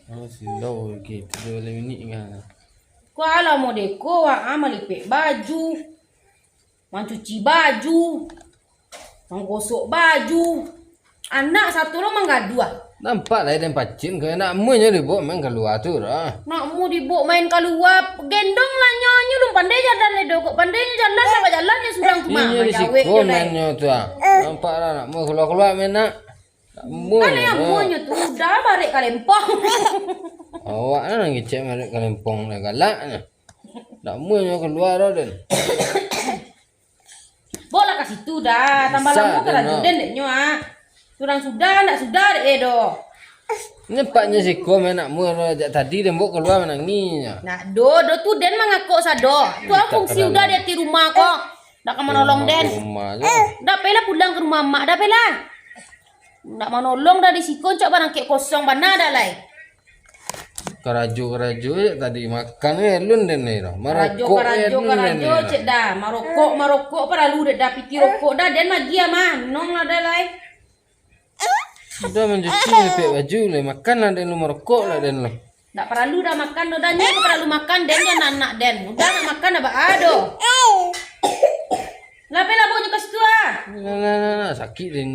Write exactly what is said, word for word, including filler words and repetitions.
Oh, silau gitu tu, boleh minik kan? Ko alah modeko, wak, ah, malipek baju, mancuci baju, manggosok baju. Anak satu lo manggaduah. Nampak lah den pacik ko, nak mu nyo dibaok main kalua tu dah. Nak mu dibaok main kalua, gendong lah nyo, nyo lun pandai jalan lai doh, kok pandai nyo jalan, lah bajalan nyo surang tu mah. Inyo di siko main nyo tu ah. Nampak lah nak mu kalua-kalua main nak. Nak mu nyo. Kan nyo tu udah barek kalempong. Awak lah nan ngecek barek kalempong lah galak nyo. Nak mu nyo kalua dah den. Baoklah ka situ dah, tambah lamo karajo den dek nyo ah. Surang sudah, ndak sudah dek e doh. Nyo paknyo siko main nak mu jak tadi den baok kalua manangih nyo. Nak do, do tu den mangakok sado. Tu a fungsi udah di ati rumah ko. Ndak ka manolong den. Rumah je. Dah pelah pulang ka rumah mak, dah pelah. Ndak manolong dah di siko, cak barangkek kosong bana dah lai. Karajo-karajo je tadi, makan je lun den ni dah. Marokok je lun den ni dah. Cek dah, marokok, marokok paralu dek dah, piti rokok dah, den magiah mah. Minum lah dah lai. Sudah mancuci, pek baju lai, makan lah den lu, marokok lah den lu. Ndak paralu dah makan dah, nyo paralu makan den, nyo anak den. Udah nak makan dah baa doh. Lah, pai lah, bawa nyo ka situ ah. Nah, nah, nah, nah, sakik den.